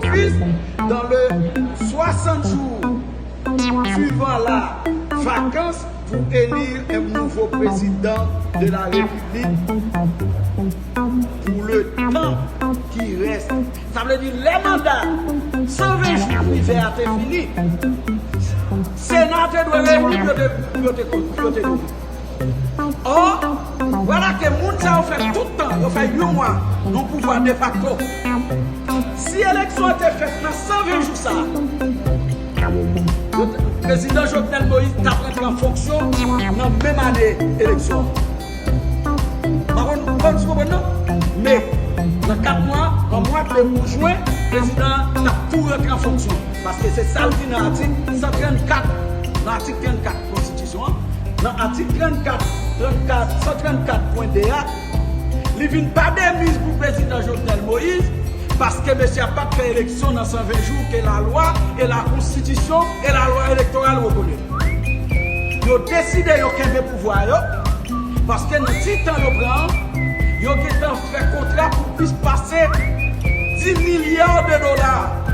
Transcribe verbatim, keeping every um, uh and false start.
d'office dans les soixante jours suivant la vacance pour élire un nouveau président de la République pour le temps qui reste. Sa vle di, lè manda san ven jou privè a te fini, Sena te dwe reyini pou yo te, pou yo te, pou yo te nomen. Or, vwala ke moun sa yo fè tout tan, yo fè uit mwa nan pouvwa defakto. Si eleksyon an te fèt nan san ven jou sa, yo t-, prezidan Jovenel Moïse t ap rantre an fonksyon nan menm ane eleksyon an. M pa konn, m pa konn si w konprann non. Men, nan kat mwa, an mwa de jen, prezidan an t ap tou rantre an fonksyon. Paske se sa l di nan atik san trannkat, nan atik trannkat konstitisyon an, nan atik trannkat, trannkat, san trannkat pwen de a, li vin pa demiz pou prezidan Jovenel Moïse, paske mesye a pa t fè eleksyon nan san ven jou ke lalwa e lakonstitisyon e lalwa elektoral rekonèt. Yo deside yo kenbe pouvwa yo, paske nan ti tan yo pran an, yo gentan fè kontra pou plis pase dis milya de dola.